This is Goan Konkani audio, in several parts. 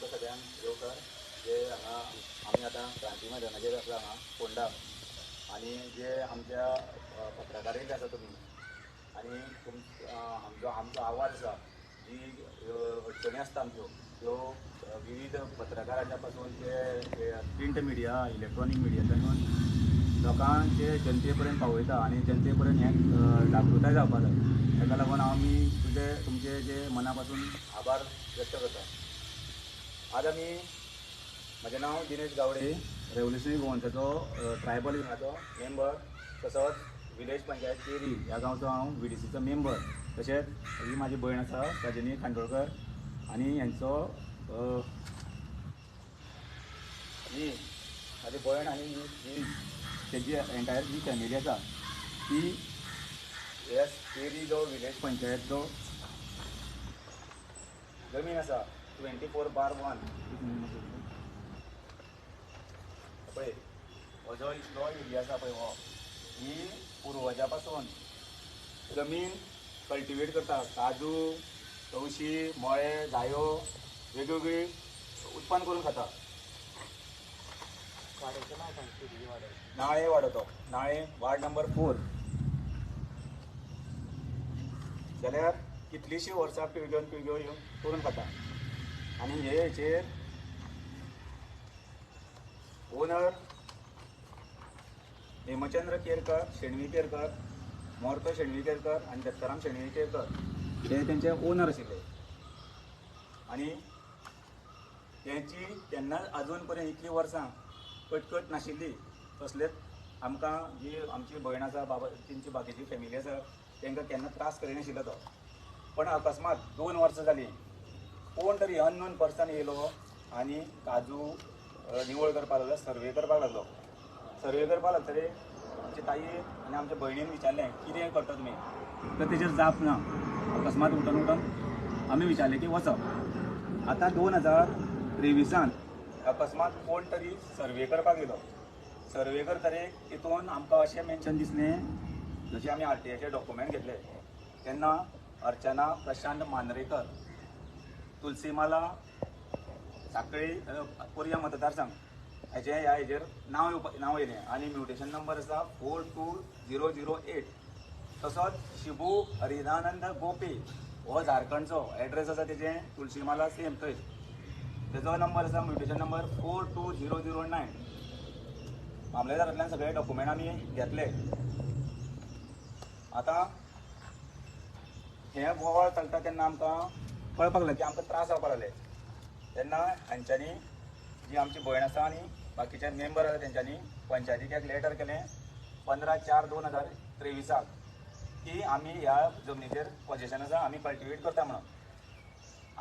तुमकां सगळ्यांक येवकार जे हांगा आमी आतां क्रांती मैदानाचेर आसा हांगा फोंडा आनी जे आमच्या पत्रकार जे आसा तुमी आनी आमचो आमचो आवाज आसा जी अडचणी आसता आमच्यो त्यो विविध पत्रकारांच्या पासून जे प्रिंट मिडिया इलेक्ट्रॉनीक मिडियांतल्यान लोकांचे जनते पर्यंत पावयता आनी जनते पर्यंत हें जागृताय जावपाक जाय. ताका लागून आमी तुजे तुमचे जे मना पासून आभार व्यक्त करता. आज आमी म्हजें नांव दिनेश गावडे, रेव्होल्युशनरी गोवन्साचो ट्रायबल विंगाचो मेंबर, तसोच विलेज पंचायत केरी ह्या गांवचो हांव VDCचो मेंबर. तशेंच ही म्हाजी भयण आसा सजनी खांडोळकर आनी हेंचो ही म्हाजी भयण आनी ही तेजी एंटायर जी फॅमिली आसा ती एस केरी जो विलेज पंचायत जो जमीन आसा 24/1 पळय हो जो इतलो एरिया आसा पळय हो ही पुर्वजा पासून जमीन कल्टिवेट करता. काजू, तवशी, मळे, जायो वेगवेगळी उत्पन्न करून खाता. नाळे वाडो, नाळे वार्ड नंबर 4. जाल्यार कितलींशीं वर्सां पिळग्योन पिळग्यो ह्यो करून खाता. आनी हे हेचेर ओनर हेमचंद्र केरकर, शेणवी केरकर, मोर्तो शेणवी केरकर आनी दत्ताराम शेणवी केरकर हे तेंचे ओनर आशिल्ले. आनी तेंची तेन्ना अजून पर्यंत इतलीं वर्सां कटकट नाशिल्ली. तसलेच आमकां जी आमची भयण आसा, बाबा तेंची बाकीची फॅमिली आसा तांकां केन्ना त्रास करिनाशिल्लो तो. पण अकस्मात 2 वर्सां जालीं कोण तरी अननोन पर्सन येयलो आनी काजू निवळ करपाक लागलो, सर्वे करपाक लागलो. सर्वे करपाक लागतरी आमची ताई आनी आमच्या भयणीन विचारलें कितें करता तुमी, तर तेजेर जाप ना. अकस्मात उठून उठून आमी विचारलें की वचप. आतां 2023 अकस्मात कोण तरी सर्वे करपाक येयलो. सर्वे करतरी तितून आमकां अशें मेन्शन दिसलें, जशें आमी RTIचे डॉक्युमेंट घेतले तेन्ना अर्चना प्रशांत मांद्रेकर, तुलसीमाला, साखळी, कोरिया मतदारसंघ हेजे ह्या हेजेर नांव येयलें आनी म्युटेशन नंबर आसा 42008. तसोच शिबू हरिदानंद गोपे हो झारखंडचो एड्रेस आसा तेजें तुलसीमाला सेम थंय, तेजो नंबर आसा म्युटेशन नंबर 42009. मामलेदारांतल्यान सगळे डॉक्युमेंट आमी घेतले. आतां हें बोवाळ चलता तेन्ना आमकां कळपाक लागलें की आमकां त्रास जावपाक लागले. तेन्ना हांच्यांनी जी आमची भयण आसा आनी बाकीचे मेंबर आसा तेंच्यांनी पंचायतीक एक लेटर केलें 15/4/2023 की आमी ह्या जमनीचेर पॉजेशन आसा, आमी कल्टिवेट करता म्हणून.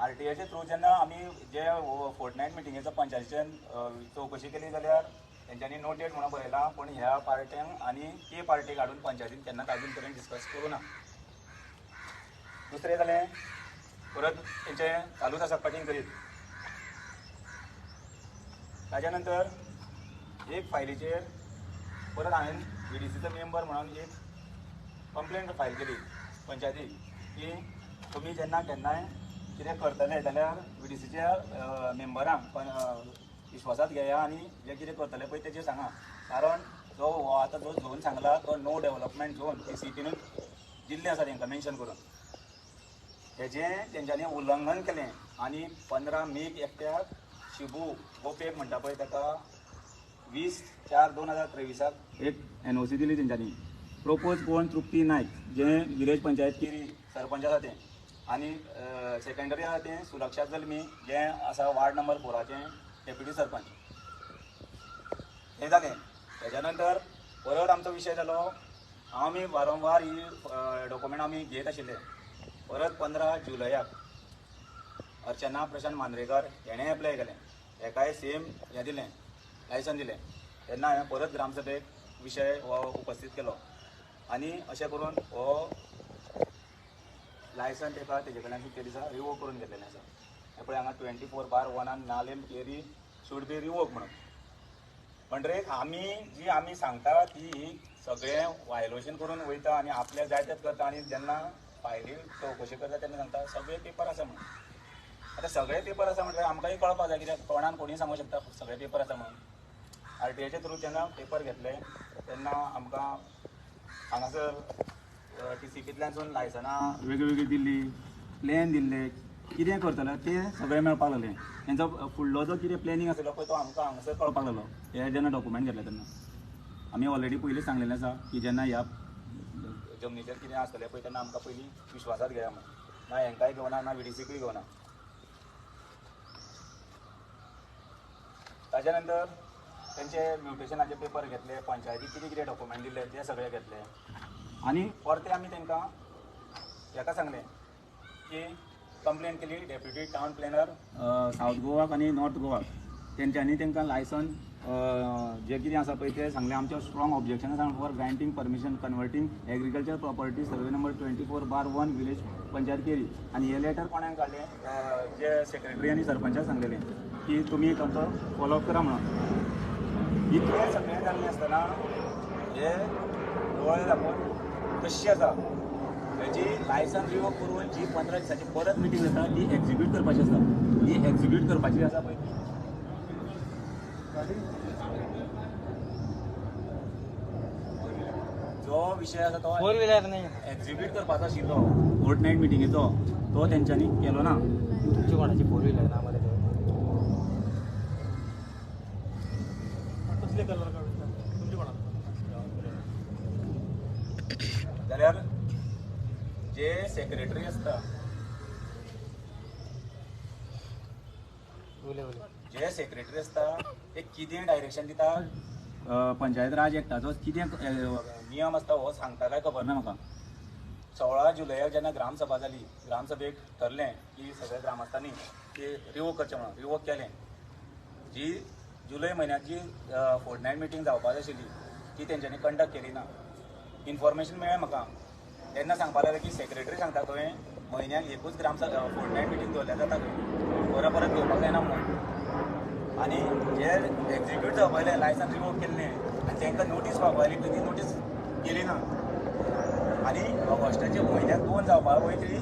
RTIचे थ्रू जेन्ना आमी जे फोर्टनायट मिटिंगेचो पंचायतीच्यान चवकशी केली जाल्यार तेंच्यांनी नोटेड म्हणून बरयलां, पूण ह्या पार्ट्यांक आनी ते पार्टीक हाडून पंचायतीन केन्नाच आजून पर्यंत डिस्कस करूं ना. दुसरें जालें परत तेंचें चालूच आसा कटींग करीत. ताज्या नंतर एक फायलीचेर परत हांवें VDCचो मेंबर म्हणून एक कंप्लेन फायल केली पंचायतीक की तुमी जेन्ना केन्नाय कितें करतले जाल्यार VDCच्या मेंबरांक विश्वासात घेया आनी जें कितें करतले पळय तेजेर सांगा. कारण जो हो आतां जो झोन सांगला तो नो डेवलपमेंट झोन PCTनूच दिल्लें आसा तेंकां मेन्शन करून. हेजें तेंच्यांनी उल्लंघन केलें आनी 15 मेक एकट्याक शिबू गोपेक म्हणटा पळय ताका 20/4/2023 एक NOC दिली तेंच्यांनी. प्रोपोज कोण तृप्ती नायक जें विलेज पंचायत केरी सरपंच आसा तें, आनी सेकेंडरी आसा तें सुरक्षा जल्मी जें आसा वार्ड नंबर 4चें डेप्युटी सरपंच. हें जालें. तेज्या नंतर परत आमचो विशय जालो, आमी वारंवार ही डॉक्युमेंट आमी घेत आशिल्ले. परत 15 जुलयाक अर्चना प्रशांत मांद्रेकर हेणें एप्लाय केलें, हेकाय सेम हें दिलें, लायसन दिलें. तेन्ना हांवें परत ग्रामसभेक विशय हो उपस्थीत केलो आनी अशें करून हो लायसन तेका तेजे कडल्यान ते दिसा रिवोक करून घेतलेलें आसा. हें पळय हांगा 24/1 नालेम केरी should be revoke म्हणून. म्हणटकीर आमी जी आमी सांगता ती ही सगळें वायलेशन करून वयता आनी आपल्याक जाय तेंच करता आनी जेन्ना फायली चवकशी करता तेन्ना सांगता सगळे पेपर आसा म्हणून. आतां सगळे पेपर आसा म्हटल्यार आमकांय कळपाक जाय कित्याक कोणाक कोणूय सांगूंक शकता सगळे पेपर आसा म्हणून. आरटीआयच्या थ्रू जेन्ना पेपर घेतले तेन्ना आमकां हांगासर टीसीपींतल्यानसून लायसनां वेगळी वेगळी दिल्ली, प्लॅन दिल्ले, कितें करतले तें सगळें मेळपाक लागलें. तेंचो फुडलो जो कितें प्लॅनिंग आसलो पळय तो आमकां हांगासर कळपाक लागलो. हे जेन्ना डॉक्युमेंट घेतले तेन्ना आमी ऑलरेडी पयलीं सांगलेलें आसा की जेन्ना ह्या जमनीचेर कितें आसतलें पळय तेन्ना आमकां पयलीं विश्वासात घेया म्हणून. ना हेंकांय घेवना ना VDCकूय घेवना. ताच्या नंतर तेंचे म्युटेशनाचे पेपर घेतले, पंचायती कितें कितें डॉक्युमेंट दिल्ले ते सगळे घेतले आनी परते आमी तांकां हेका सांगलें की कंप्लेन केली डेप्युटी टावन प्लॅनर सावथ गोवाक आनी नॉर्थ गोवाक. तेंच्यांनी तांकां लायसन जें कितें आसा पळय तें सांगलें. आमचें स्ट्रॉंग ऑब्जेक्शन आसा for granting permission converting agriculture property survey number 24/1 village panchayat Keri. आनी हें लेटर कोणाक काडलें, जे सेक्रेटरी आनी सरपंचाक सांगलेलें की तुमी तांचो फॉलोअप करा म्हणून. इतलें सगळें जाल्लें आसतना हे दोळे दाखोवन कशी आसा हेजी लायसन रिवोक करून जी 15 दिसांची परत मिटींग जाता ती एक्झिक्यूट करपाची आसा. ती एक्झिक्यूट करपाची आसा पळय जो विशय आसा तो फोर व्हिलर नाही एक्झिक्यूट करपाचो आशिल्लो फोर्ट नायट मिटिंगेचो तो तेंच्यांनी केलो ना. तुमची कोणाची फोर व्हिलर ना मरे कसले कलर काडून तुमचे कोणाक जाल्यार जे सेक्रेटरी आसता उले उले जे सेक्रेटरी आसता ते कितें डायरेक्शन दिता पंचायत राज एक्टाचो कितें नियम आसता हो सांगता काय खबर ना म्हाका. 16 जुलयाक जेन्ना ग्रामसभा जाली, ग्रामसभेक ठरलें की सगळ्या ग्रामस्थांनी की रिवोक करचें म्हणून. रिवोक केलें. जी जुलय म्हयन्याक जी फोर्टनायट मिटींग जावपाची आशिल्ली ती तेंच्यांनी कंडक्ट केली ना. इन्फॉर्मेशन मेळ्ळें म्हाका तेन्ना सांगपाक लागलें की सेक्रेटरी सांगता खंय म्हयन्याक एकूच ग्रामसभा फोर्टनायट मिटींग दवरल्यार जाता खंय, परत परत घेवपाक जायना म्हणून. आनी जे एक्झिक्यूट जावपा जाय लायसन रिवोक केल्लें आनी तांकां नोटीस पावयली ती नोटीस केली ना. आनी ऑगस्टाचे म्हयन्याक 2 जावपा वयर ती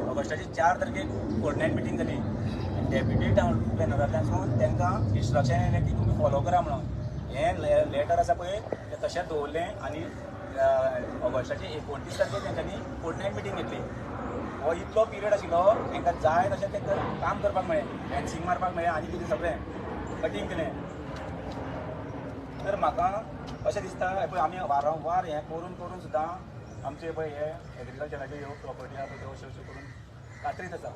ऑगस्टाची 4 तारखेक फोर्टनायट मिटींग जाली. डेप्युटी टावन प्लॅनरांतल्यानसून तांकां इन्स्ट्रक्शन येयलें की तुमी फॉलो करा म्हणून. हें लेटर आसा पळय तें तशेंच दवरलें आनी ऑगस्टाचे 29 तारखेक तेंच्यांनी फोर्टनायट मिटींग घेतली. हो इतलो पिरियड आशिल्लो तांकां जाय तशें तें काम करपाक मेळ्ळें, फेन्सींग मारपाक मेळ्ळें आनी कितें सगळें कटींग केलें. तर म्हाका अशें दिसता पळय आमी वारंवार हें करून करून सुद्दां आमचे पळय हे एग्रीकल्चराच्यो ह्यो प्रॉपर्टी आसा पळय त्यो अश्यो अश्यो करून कात्रीत आसा.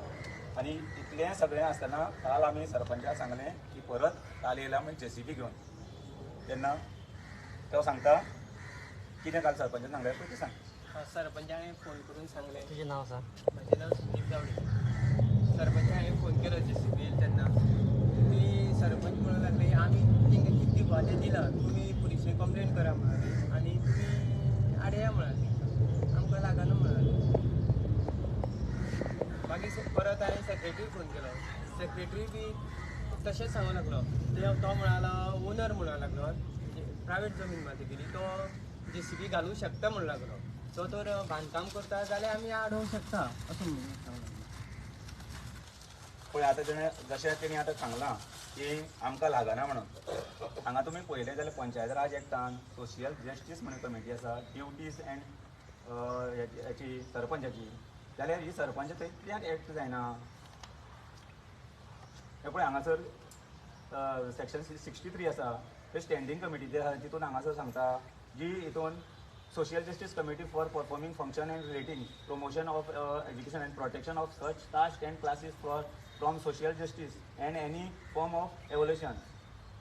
आनी इतलें सगळें आसतना काल आमी सरपंचाक सांगलें की परत काल येयला आमी जेसीबी घेवन, तेन्ना तो सांगता कितें काल सरपंचान सांगलें पळय तें सांग. सरपंचान फोन करून सांगलें. तुजें नांव सांग. म्हजें नांव सुदीप गावडे. सरपंचान हांवें फोन केलो जेसीबी येयली तेन्ना ती सरपंच म्हणूंक लागले आमी तेंकां कितें दिवपाचें दिलां, तुमी पुलिशेक कंप्लेन करा म्हणाले आनी तुमी आडया म्हणाले, आमकां लागना म्हणाले. मागीर परत हांवें सेक्रेटरी फोन केलो, सेक्रेटरी बी तशेंच सांगूंक लागलो. तो म्हणालो ओनर म्हणूंक लागलो प्रायवेट जमीन मा तेगेली, तो जेसीबी घालूंक शकता म्हणूंक लागलो. सो तर बांदकाम करता जाल्यार आमी आडोवंक शकता असो म्हणून सांगूंक लागलो. पळय आतां तेणें जशें तेणी आतां सांगलां की आमकां लागना म्हणून, हांगा तुमी पळयलें जाल्यार पंचायत राज एक्टान सोशियल जस्टीस म्हणून कमिटी आसा, ड्युटीज एंड हेची सरपंचाची, जाल्यार ही सरपंच थंय कित्याक एक्ट जायना. हें पळय हांगासर सेक्शन 63 आसा, ते स्टँडींग कमिटी जे आसा तितून हांगासर सांगता जी हितून social justice committee for performing function and relating promotion of education and protection of such caste and classes for from social justice and any form of evolution.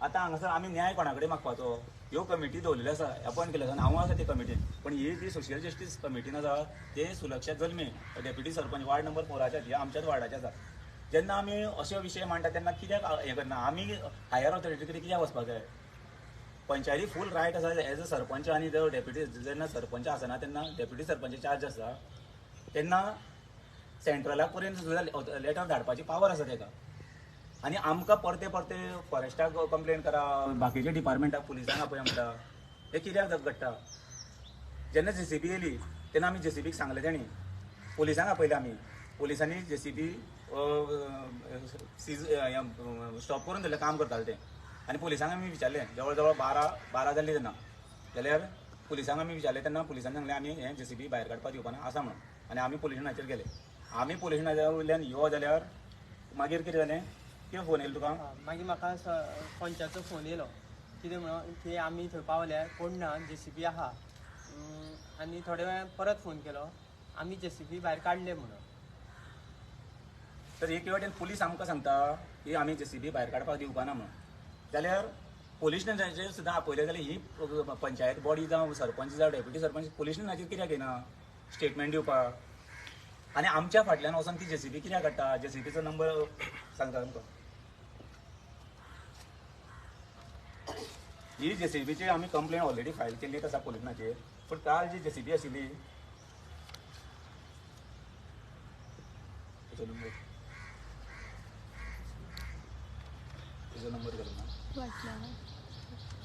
आतां हांगासर आमी न्याय कोणा कडेन मागपाचो? ह्यो कमिटी दवरलेल्यो आसा, अपॉयंट केल्यो आसा आनी हांव आसा ते कमिटीन, पण ही जी सोशियल जस्टीस कमिटीन आसा ते Sulaksha Jalme deputy sarpanch ward number 4 ह्या आमच्याच वार्डाचे आसा. जेन्ना आमी अशे विशय मांडटा तेन्ना कित्याक हें करना? आमी हायर ऑथॉरिटी कडेन कित्याक वचपाक जाय? पंचायती फूल रायट आसा एज अ सरपंच आनी जो डेप्युटी, जेन्ना सरपंच आसना तेन्ना डेप्युटी सरपंच चार्ज आसा, तेन्ना सेंट्रलाक पर्यंत सुद्दां लेटर धाडपाची पावर आसा तेका. आनी आमकां परते परते फॉरेस्टाक कंप्लेन करा, बाकीच्या डिपार्टमेंटाक पुलिसांक आपय म्हणटा, हें कित्याक घडटा? जेन्ना जेसीबी येयली तेन्ना आमी जेसीबीक सांगलें, तेणी पुलिसांक आपयलें आमी, पुलिसांनी जेसीबी सीज स्टॉप करून धरलें काम करताले तें. आनी पुलिसांक आमी विचारलें, जवळ जवळ 12 जाल्ली तेन्ना, जाल्यार पुलिसांक आमी विचारलें तेन्ना पुलिसांनी सांगलें आमी हें जेसीबी भायर काडपाक दिवपाना आसा म्हणून. आनी आमी पुलीस स्टेशनाचेर गेले. आमी पुलीस स्टेशनाच्या वयल्यान यो जाल्यार मागीर कितें जालें, कितें फोन येयलो तुका? मागीर म्हाका पंचाचो फोन येयलो, कितें म्हणून की आमी थंय पावल्या, कोण ना, जेसीबी आहा. आनी थोड्या वेळान परत फोन केलो, आमी जेसीबी भायर काडले म्हणून. तर एक वटेन पुलीस आमकां सांगता की आमी जेसीबी भायर काडपाक दिवपाना म्हणून, जाल्यार पुलीस स्टेशनाचेर सुद्दां आपयलें जाल्यार ही पंचायत बॉडी जावं सरपंच जावं डेप्युटी सरपंच पुलीस स्टेशनाचेर कित्याक येना स्टेटमेंट दिवपाक? आनी आमच्या फाटल्यान वचोन ती जेसीबी कित्याक काडटा? जेसीबीचो नंबर सांगता तुमकां. ही जेसीबीची आमी कंप्लेन ऑलरेडी फायल केल्ली आसा पुलिसांचेर, पूण काल जी जेसीबी आशिल्ली तेजो नंबर, तेजो नंबर घालूं ना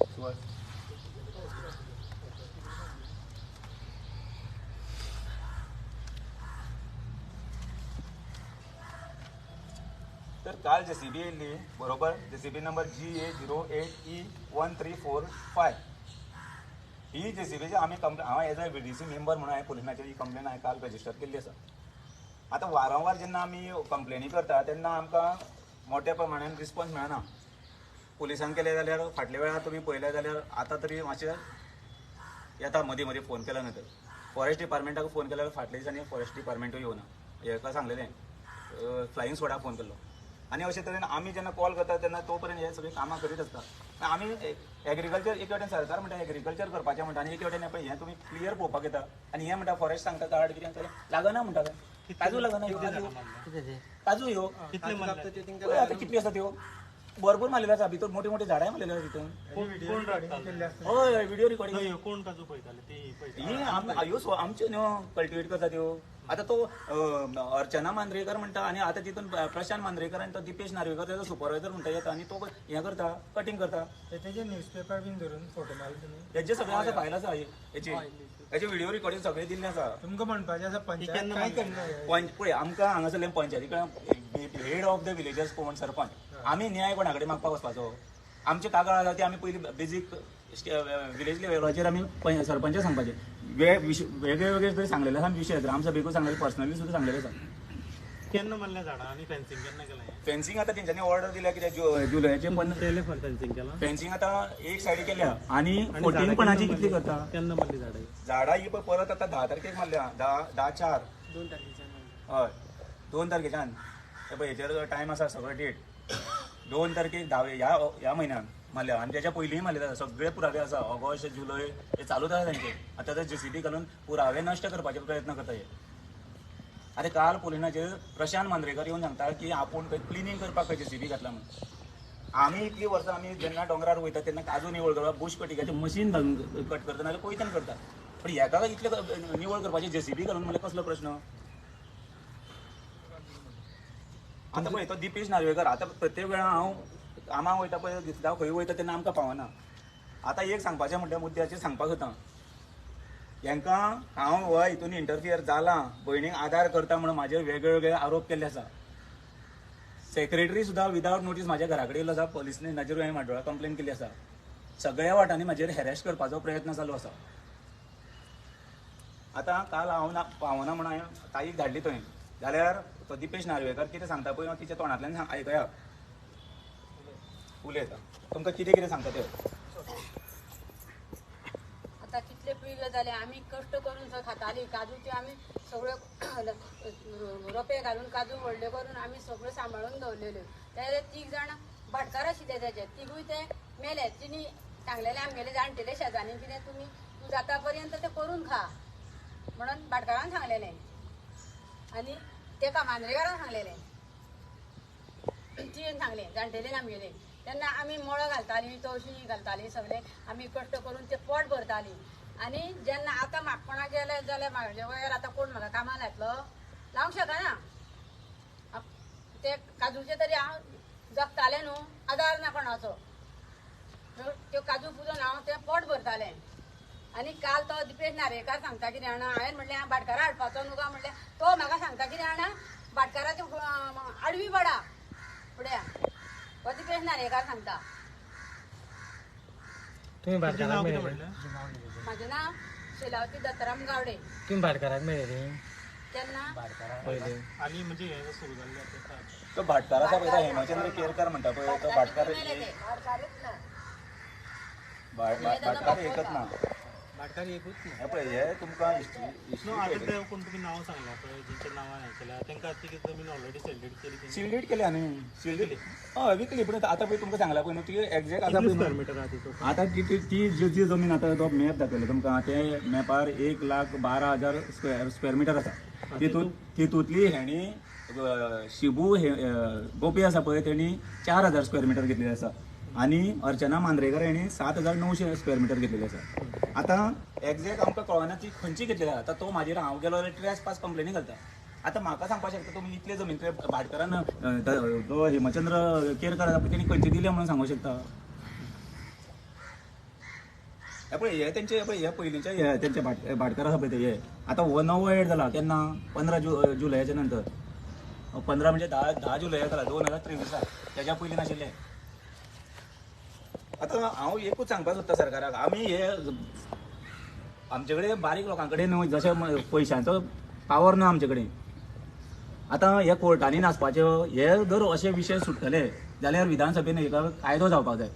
सुवात. तर काल जेसीबी येयल्ली बरोबर, JCB number GA 08 E 1345. ही जेसीबीची आमी कंप्लेन, हांव एज अ VDC member म्हणून हांवें पुलिसांचेर ही कंप्लेन हांवें काल रजिस्टर केल्ली आसा. आतां वारंवार जेन्ना आमी कंप्लेनी करता तेन्ना आमकां मोठ्या प्रमाणान रिस्पॉन्स मेळना. पुलिसांक केलें जाल्यार फाटल्या वेळार तुमी पळयलें जाल्यार आतां तरी मातशें येता मदीं मदीं फोन केल्या नंतर. फॉरेस्ट डिपार्टमेंटाक फोन केल्यार फाटल्या दिसांनी फॉरेस्ट डिपार्टमेंटूय येवना, हेका सांगलेलें फ्लायींग स्क्वॉडाक फोन केल्लो. आनी अशे तरेन आमी जेन्ना कॉल करता तेन्ना तो पर्यंत हे सगळीं कामां करीत आसता. आमी एग्रीकल्चर एक वटेन सरकार म्हणटा एग्रीकल्चर करपाचें म्हणटा, आनी एक वटेन पळय हें तुमी क्लियर पळोवपाक येता. आनी हें म्हणटा फॉरेस्ट सांगता कार्ड कितें लागना म्हणटा, काजू लागना, काजू ह्यो आतां कितल्यो आसा त्यो भरपूर मारलेल्यो आसा, भितर मोटी मोटी झाडांय मारलेली आसा तितून. हय, व्हिडियो रिकॉर्डिंग. कोण काजू पळयताले ती? ही ह्यो आमच्यो न्हू कल्टिवेट करता त्यो. आतां तो अर्चना मांद्रेकर म्हणटा, आनी आतां तितून प्रशांत मांद्रेकर आनी तो दिपेश नार्वेकर तेजो सुपरवायजर म्हणटा येता आनी तो हें करता, कटींग करता. तेजे न्यूजपेपर बीन धरून फोटो मारले तुमी? हेजे सगळें आसा, फायल आसा हेची, हेचे व्हिडियो रिकॉर्डिंग सगळें दिल्लें आसा. तुमकां म्हणपाचें आसा पंचायत काय करना? पळय आमकां हांगासरल्यान पंचायती कडेन हेड ऑफ the villagers कोण सरपंच, आमी न्याय कोणा कडेन मागपाक वचपाचो? आमचे कागाळ आसा ती आमी पयलीं बेजीक विलेज लेवलाचेर आमी सरपंचाक सांगपाचें. वेगळे वेगळे तरी सांगलेले आसा विशय, ग्रामसभेकूय सांगलेले, पर्सनली सुद्दां सांगलेले आसा. केन्ना मारल्या झाडां आनी फेन्सिंग केन्ना केलें? फेन्सिंग आतां तेंच्यांनी ऑर्डर दिल्या कितें जुलयाचे 15 फेन्सिंग केलां. फेन्सिंग आतां एक सायडी केल्या आनी 14 पणाची कितली करता? केन्ना मारली झाडां? झाडां ही पळय परत आतां 10 तारखेक मारल्या, 10/4 2 तारखेच्यान. हय, 2 तारखेच्यान. हे पळय हेचेर टायम आसा सगळो डेट. 2 तारखेक 10 ह्या म्हयन्यान मारल्या, आनी तेच्या पयलींय मारलेले आसा. सगळे पुरावे आसा, ऑगस्ट जुलय हे चालूच आसा तेंचे. आतां ते जेसीबी घालून पुरावे नश्ट करपाचे प्रयत्न करता हे. आतां काल पुलिसांचेर प्रशांत मांद्रेकर येवन सांगता की आपूण खंय क्लिनींग करपाक खंय जेसीबी घातला म्हणून. आमी इतलीं वर्सां आमी जेन्ना दोंगरार वयता तेन्ना काजू निवळ करपाक बूश कटिंगाचें मशीन घालून कट करता, नाजाल्यार कोयत्यान करता. पूण हेका इतलें निवळ करपाचें जेसीबी घालून म्हणल्यार कसलो प्रश्न? आतां पळय तो दिपेश नार्वेकर आतां प्रत्येक वेळा हांव कामाक वयता पळय दिसता खंय वयता तेन्ना आमकां पावना. आतां एक सांगपाचें म्हणल्यार मुद्द्याचेर सांगपाक सोदता, हेंकां हांव हो हितून इंटरफियर जालां, भयणीक आदार करता म्हणून म्हाजेर वेगळे वेगळे आरोप केल्ले आसा. सेक्रेटरी सुद्दां विदावट नोटीस म्हाज्या घरा कडेन येयल्लो आसा, पुलीस स्टेशनाचेर हांवें म्हाड्डोळा कंप्लेन केल्ली आसा. सगळ्या वाटांनी म्हाजेर हॅरेस करपाचो प्रयत्न चालू आसा. आतां काल हांव ना पावना म्हणून हांवें ताईक धाडली थंय, जाल्यार तो दिपेश नार्वेकर कितें सांगता पळय हांव तिच्या तोंडांतल्यान आयकया. उलयता तुमकां कितें कितें सांगता तें. आतां कितले पिळगे जाले आमी कश्ट करून खातालीं काजूचे, आमी सगळे रोपे घालून काजू व्हडले करून आमी सगळ्यो सांबाळून दवरलेल्यो. ते 3 जाण भाटकार आशिल्ले तेजे, तिगूय ते मेले. तिणी सांगलेले आमगेले जाणटेले शेजाऱ्यांनी कितें तुमी तूं जाता पर्यंत ते करून खा म्हणून भाटकारान सांगलेलें, आनी तेका मांद्रेकारान सांगलेलें, तिणें सांगलें जाणटेले आमगेले. तेन्ना आमी मळो घालतालीं, तवशीं घालतालीं, सगळें आमी कश्ट करून ते पोट भरतालीं. आनी जेन्ना आतां म्हाका गेलें जाल्यार म्हाजे वयर आतां कोण म्हाका कामाक लायतलो? लावंक शकना. ते काजूचे तरी हांव जगतालें न्हू, आदार ना कोणाचो. त्यो काजू पुजून हांव तें पोट भरतालें. आनी काल तो दिपेश नार्वेकार सांगता कितें जाणा, हांवें म्हणलें हांव भाटकारा हाडपाचो न्हू काय म्हणलें, तो म्हाका सांगता कितें जाणा, भाटकाराचे आडवी पडा फुड्या हो दिपेश नार्येकार सांगता. तुम्ही तुमचें भाटकाराक नांव कितें मेळ्ळे? म्हणलें? म्हाजें नांव शिलावती दत्ताराम गावडे. तुम्ही भाटकाराक मेळ्ळे केन्ना पयले? आनी म्हणजे हें सुरू जाल्लें आतां. तो भाटकार आसा पळय, तो हेमचंद्र केरकर म्हणटा पळय, तो भाटकार भाटकार एकच ना. भाटकार एकूच ना. हे पळय हे तुमकां हिस्ट्री न्हू आतां ते कोण तुमी नांव सांगलां पळय जेंच्या नांवान हें केलां तांकां ती जमीन ऑलरेडी सेल्डेड केली तेणी. सिल्डेड केल्या न्ही, सिल्डेड हय विकली. पूण आतां पळय तुमकां सांगलां पळय न्हू ती एग्जॅक्ट आतां कितले पळय स्क्वेअर न्हू मिटर आहा ती टोटल? आतां ती ती जी जी जमीन आतां तो मॅप दाखयलो तुमकां ते मॅपार 1,12,000 स्क्वेअर मिटर आसा. तितूंतली हेणी शिबू हे गोपी आसा पळय तेणी 4,000 स्क्वेअर मिटर घेतलेली आसा आनी अर्चना मांद्रेकर हेणी 7,900 स्क्वेअर मिटर घेतलेली आसा. आतां एग्जॅक्ट आमकां कळना ती खंयची घेतलेली आसा. आतां तो म्हाजेर हांव गेलो जाल्यार ट्रेस पास कंप्लेनी घालता. आतां म्हाका सांगपाक शकता तुमी इतले जमीन भाटकारान जो हेमचंद्र केरकर आसा पळय तेणी खंयची दिल्या म्हणून सांगूंक शकता? हे पळय हे तेंचे पळय हे पयलींचे हे तेंचे भाटकार आसा पळय ते हे आतां हो नवो एड जाला केन्ना 15 जुलयाच्या नंतर 15 म्हणजे 10 जुलयाक जाला 2023 तेज्या पयलीं नाशिल्ले. आतां हांव एकूच सांगपाक सोदता सरकाराक, आमी हे आमचे कडेन बारीक लोकां कडेन न्हू जशें पयशांचो पावर ना आमचे कडेन. आतां हे कोर्टांनी नाचपाच्यो हे जर अशे विशय सुट्टले जाल्यार विधानसभेन हेका कायदो जावपाक जाय.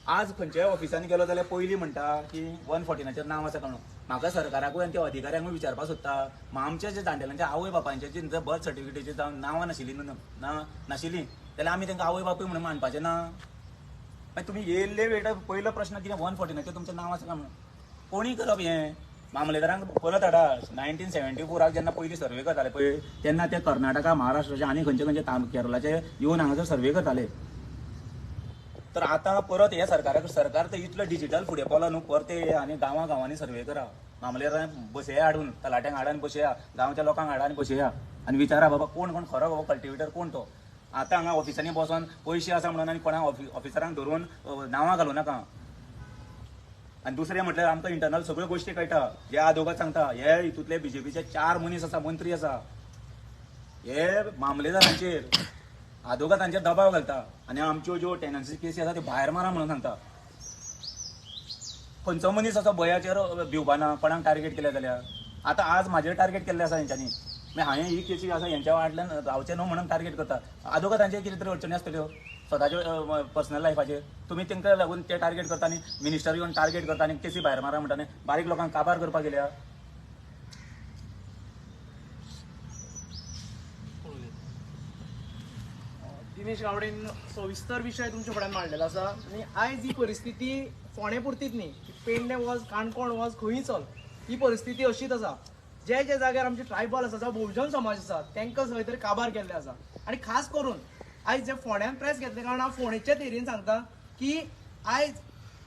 आज खंयच्याय ऑफिसांनी गेलो जाल्यार पयलीं म्हणटा की 149चेर नांव आसा म्हणून. म्हाका सरकाराकूय आनी त्या अधिकाऱ्यांकूय विचारपाक सोदता, आमच्या जे जाणटेल्यांच्या आवय बापायचे जी बर्थ सर्टिफिकेटीची जावं नांवां नाशिल्लीं नाशिल्लीं जाल्यार आमी तांकां आवय बापूय म्हणून मानपाचें ना. मागीर तुमी येयल्ले वेळार पयलो प्रश्न कितें 149चेर तुमचें नांव आसा काय म्हणून. कोणी करप हें मामलेदारांक परत हाडा. 1974 जेन्ना पयलीं सर्वे करताले पळय तेन्ना ते कर्नाटका महाराष्ट्राचे आनी खंयचे खंयचे केरळाचे येवन हांगासर सर्वे करताले. तर आतां परत हे सरकाराक सरकार तर इतलो डिजिटल फुडें पावला न्हू, परते आनी गांवां गांवांनी सर्वे करा, मामलेदारांक बसया हाडून तलाट्यांक हाडून बसया, गांवच्या लोकांक हाडून बसया आनी विचारा बाबा कोण कोण खरो बाबा कल्टिवेटर कोण तो. आतां हांगा ऑफिसांनी बसोन पयशे आसा म्हणून आनी कोणाक ऑफिसरांक धरून नांवां घालूं नाका. आनी दुसरें म्हटल्यार आमकां इंटरनल सगळ्यो गोश्टी कळटा. हे आदोगाद सांगता हे हितूंतले बीजेपीचे 4 मनीस आसा, मंत्री आसा, हे मामलेदारांचेर आदोगादांचेर दबाव घालता आनी आमच्यो ज्यो टेनन्सी केसी आसा त्यो भायर मारा म्हणून सांगता. खंयचो मनीस असो भंयाचेर भिवपाना कोणाक टार्गेट केल्या जाल्यार. आतां आज म्हाजेर टार्गेट केल्लें आसा हेंच्यांनी, मागीर हांवें ही केसी आसा हेंच्या फाटल्यान रावचें न्हू म्हणून टार्गेट करता. आदोगादांचेर कितें तरी अडचणी आसतल्यो स्वताच्यो पर्सनल लायफाचेर, तुमी तांकां लागून ते टार्गेट करता आनी मिनिस्टर येवन टार्गेट करता आनी केसी भायर मारा म्हणटा आनी बारीक लोकांक काबार करपाक गेल्या. दिनेश गावडेन सविस्तर विशय तुमच्या फुड्यान मांडलेलो आसा आनी आयज ही परिस्थिती फोंडें पुरतीच न्ही, पेडणे वच, काणकोण वच, खंयूय चल, ही परिस्थिती अशीच आसा. जे जे जाग्यार आमचे ट्रायबल आसा जावं भोवजन समाज आसा तांकां खंय तरी काबार केल्ले आसा. आनी खास करून आयज जे फोंड्यान प्रेस घेतले कारण हांव फोंडेच्याच एरियेन सांगता की आयज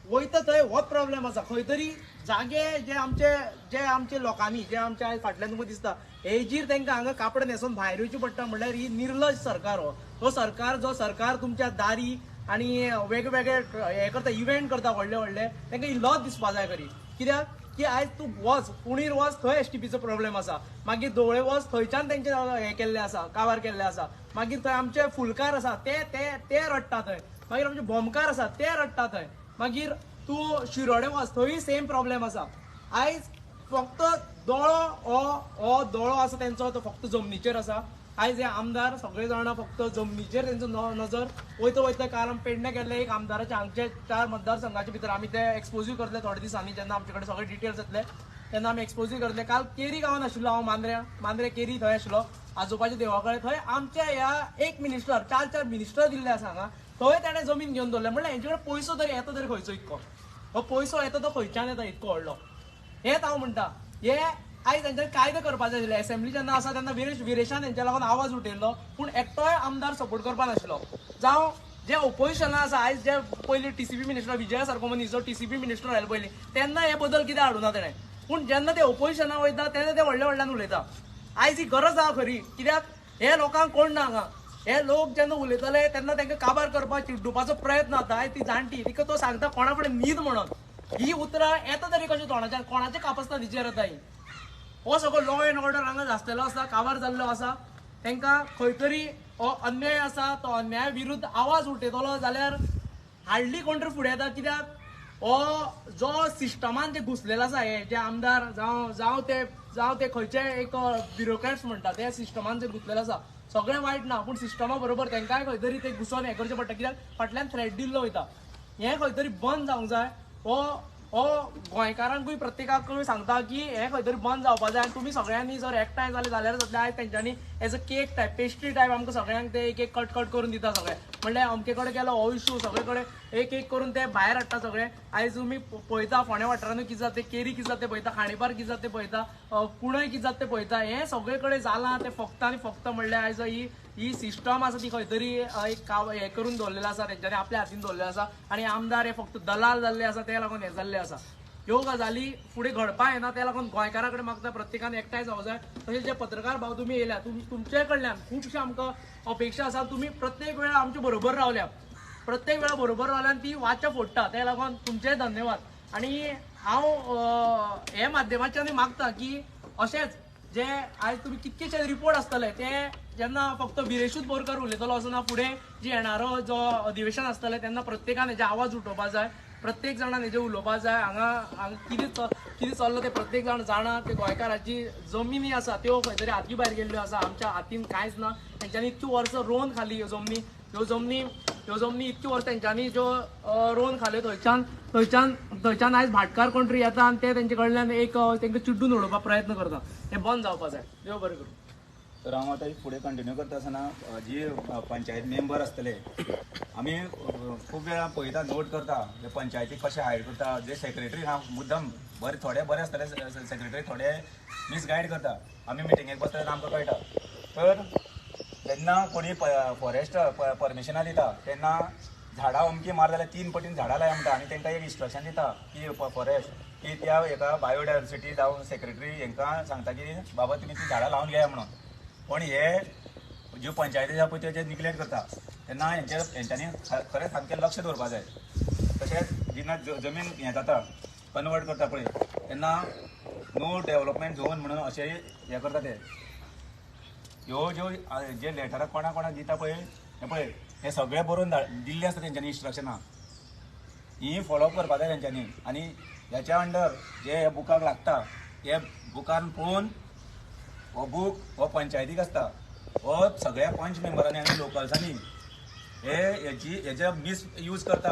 वयता थंय होच प्रॉब्लेम आसा. खंय तरी जागे जे आमचे लोकांनी जे आमच्या आयज फाटल्यान तुमकां दिसता हेजीर तांकां हांगा कापड न्हेसून भायर वयचें पडटा. म्हणल्यार ही निर्लज सरकार हो सरकार जो सरकार तुमच्या दारी आनी वेगवेगळे हे करता, इव्हेंट करता व्हडले व्हडले, तांकां ही लज दिसपा जाय खरी. कित्याक की आयज तूं वच पुणीर वच थंय एसटीपीचो प्रॉब्लेम आसा, मागीर धवळे वच थंयच्यान तेंचे हें केल्लें आसा, काबार केल्लें आसा, मागीर थंय आमचे फुलकार आसा ते ते ते रडटा थंय, मागीर आमचे भोमकार आसा ते रडटा थंय, मागीर तूं शिरोडे वच थंय सेम प्रॉब्लेम आसा. आयज फक्त दोळो हो दोळो आसा तेंचो तो फक्त जमनीचेर आसा. आयज हे आमदार सगळे जाणां फक्त जमनीचेर तेंचो नजर वयता वयता. कारण पेडणे गेल्ले एक आमदाराचे हांगचे 4 मतदारसंघाचे भितर आमी ते एक्सपोजूय करतले थोडे दिसांनी, जेन्ना आमचे कडेन सगळे डिटेल्स येतले तेन्ना आमी एक्सपोजूय करतले. काल केरी गांवान आशिल्लो हांव, मांद्र्या केरी थंय आशिल्लो आजोबाच्या देवा कडेन, थंय आमच्या ह्या एक मिनिस्टर 4 मिनिस्टर दिल्ले आसा हांगा, थंय ताणें जमीन घेवन दवरले. म्हणल्यार हेंचे कडेन पयसो तरी येता तरी खंयचो इतको, हो पयसो येता तो खंयच्यान येता इतको व्हडलो, हेंच हांव म्हणटा. हे आयज तेंच्यानी कायदो करपाक जाय आशिल्ले. एसेंब्ली जेन्ना आसा तेन्ना विरेशान हेंच्या लागून आवाज उठयल्लो, पूण एकटोय आमदार सपोर्ट करपाक नाशिल्लो. जावं जे ओपोजिशनान आसा आयज जे पयलीं टीसीपी मिनिस्टर विजया सारको मनीस जो टीसीपी मिनिस्टर आयलो पयलीं तेन्ना हे बदल कित्याक हाडूना तेणें, पूण जेन्ना ते ओपोजिशनान वयता तेन्ना ते व्हडल्या व्हडल्यान उलयता. आयज ही गरज आसा खरी, कित्याक हे लोकांक कोण ना हांगा. हे लोक जेन्ना उलयतले तेन्ना तांकां काबार करपाक चिड्डुपाचो प्रयत्न जाता. आयज ती जाणटी तिका तो सांगता कोणा फुडें न्हीद म्हणून, ही उतरां येता तरी कशें तोंडाच्यान, कोणाचें कापसना तिचेर येता ही. हो सगळो लॉ एंड ऑर्डर हांगा जासलेलो आसा, काबार जाल्लो आसा. तांकां खंय तरी हो अन्याय आसा, तो अन्याय विरुद्ध आवाज उठयतलो जाल्यार हार्डली कोण तरी फुडें येता. कित्याक हो जो सिस्टमान ते घुसलेलो आसा, हे जे आमदार जावं जावं ते खंयचे एक ब्युरोक्रॅट्स म्हणटा ते सिस्टमान जे घुसलेले आसा, सगळें वायट ना पूण सिस्टमा बरोबर तांकांय खंय तरी ते घुसोन हें करचें पडटा. कित्याक फाटल्यान थ्रेट दिल्लो वयता. हें खंय तरी बंद जावंक जाय. हो हो गोंयकारांकूय प्रत्येकाकूय सांगता की हें खंय तरी बंद जावपा जाय. आनी तुमी सगळ्यांनी जर एकठांय जाले जाल्यार जातलें. आयज तेंच्यांनी as a cake type, pastry type आमकां सगळ्यांक ते एक एक कट कट करून दिता सगळे. म्हणल्यार अमके कडेन गेलो हो इशू, सगळे कडेन एक एक करून ते भायर हाडटा सगळे. आयज तुमी पळयता फोंड्या वाठारांतूय कितें जाता, केरी कितें जाता ते पळयता, खांडेपार कितें जाता ते पळयता, कुणय कितें जाता ते पळयता. हें सगळे कडेन जालां. तें फक्त आनी फक्त म्हणल्यार आयज ही ही सिस्टम आसा ती खंय तरी एक हें करून दवरलेलें आसा, तेंच्यांनी आपल्या हातीन दवरलेलें आसा. आनी आमदार हे फक्त दलाल जाल्ले आसा, ते लागून हें जाल्लें आसा. ह्यो गजाली फुडें घडपा येना, ते लागून गोंयकारा कडेन मागता प्रत्येकान एकठांय जावंक जाय. तशेंच जे पत्रकार भाव तुमी येयल्या, तुमचे कडल्यान खुबशे आमकां अपेक्षा आसा. तुमी प्रत्येक वेळा आमचे बरोबर रावल्या, प्रत्येक वेळा बरोबर रावल्या आनी ती वाचा फोडटा, ते लागून तुमचेय धन्यवाद. आनी हांव हे माध्यमाच्यान मागता की अशेंच जे आयज तुमी कितकेशे रिपोर्ट आसतले ते जेन्ना फक्त विरेशूच बोरकर उलयतलो असो ना, फुडें जी येणारो जो अधिवेशन आसतलें तेन्ना प्रत्येकान हेजे आवाज उठोवपा जाय, प्रत्येक जाणान हेजेर उलोवपा जाय. हांगा हांगा कितें चल्लां तें प्रत्येक जाण जाणा. ते गोंयकाराची जमिनी आसा त्यो खंय तरी हाती भायर गेल्ल्यो आसा, आमच्या हातीन कांयच ना. तेंच्यांनी इतकी वर्सां रोवन खाली ह्यो जमनी, ह्यो जमनी इतकी वर्सां तेंच्यांनी ज्यो रोवन खाल्यो, थंयच्यान थंयच्यान थंयच्यान आयज भाटकार कोण तरी येता आनी ते तेंचे कडल्यान एक तेंकां चिड्डून उडोवपाक प्रयत्न करता. हें बंद जावपा जाय. देव बरें करूं. तर हांव आतां फुडें कंटिन्यू करता आसतना जी पंचायत मेंबर आसतले, आमी खूब वेळा पळयता, नोट करता जे पंचायती कशें हायर करता, जे सेक्रेटरी हा मुद्दम बरे थोडे बरे आसतले सेक्रेटरी, थोडे मिसगायड करता. आमी मिटिंगेक बसता तेन्ना आमकां कळटा. तर जेन्ना कोणी फॉरेस्ट परमिशनां दिता तेन्ना झाडां अमकी मार जाल्यार 3 पटीन झाडां लाय म्हणटा आनी तांकां एक इन्स्ट्रक्शन दिता की फॉरेस्ट की त्या हेका बायोडायवर्सिटी जावं सेक्रेटरी हेंकां सांगता की बाबा तुमी ती झाडां लावन घेया म्हणून. पण हे ज्यो पंचायती आसा पळय त्यो निग्लेक्ट करता तेन्ना हेंच्यांनी खरें सामकें लक्ष दवरपा जाय. तशेंच जेन्ना जमीन हें जाता कन्वर्ट करता पळय तेन्ना नो डेवलपमेंट झोन म्हणून अशें हें करता ते. ह्यो ज्यो जे लेटरां कोणा कोणाक दिता पळय हें पळय हें सगळें बरोवन दिल्लें आसता तेंच्यांनी इन्स्ट्रक्शनां, ही फॉलोअप करपा जाय तेंच्यांनी. आनी हेच्या अंडर जे हे बुकाक लागता हे बुकान पळोवन हो बूक हो पंचायतीक आसता, हो सगळ्या पंच मेंबरांनी आनी लोकल्सांनी हे हेजी हेजे मिस यूज करता,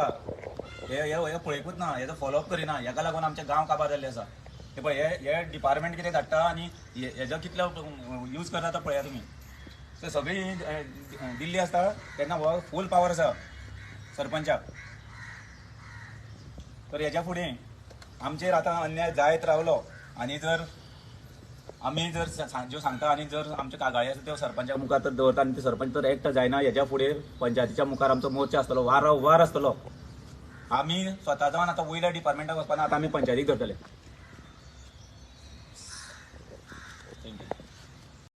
हे हे पळयकूच ना, हेजो फॉलोअप करिना. हेका लागून आमचे गांव काबार जाल्ले आसा. हे पळय हे डिपार्टमेंट कितें धाडटा आनी हेजो कितलो यूज करता तो पळया तुमी. सो सगळी दिल्ली आसता तेन्ना हो फूल पावर आसा सरपंचाक. तर हेज्या फुडें आमचेर आतां अन्याय जायत रावलो आनी जर आमी जर ज्यो सांगता आनी जर आमच्यो कागाळी आसा त्यो सरपंचा मुखार तर दवरता आनी ते सरपंच तर एकटो जायना, हेज्या फुडें पंचायतीच्या मुखार आमचो मोर्चा आसतलो, वारंवार आसतलो. आमी स्वता जावन आतां वयल्या डिपार्टमेंटाक वचपाना, आतां आमी पंचायतीक धरतले.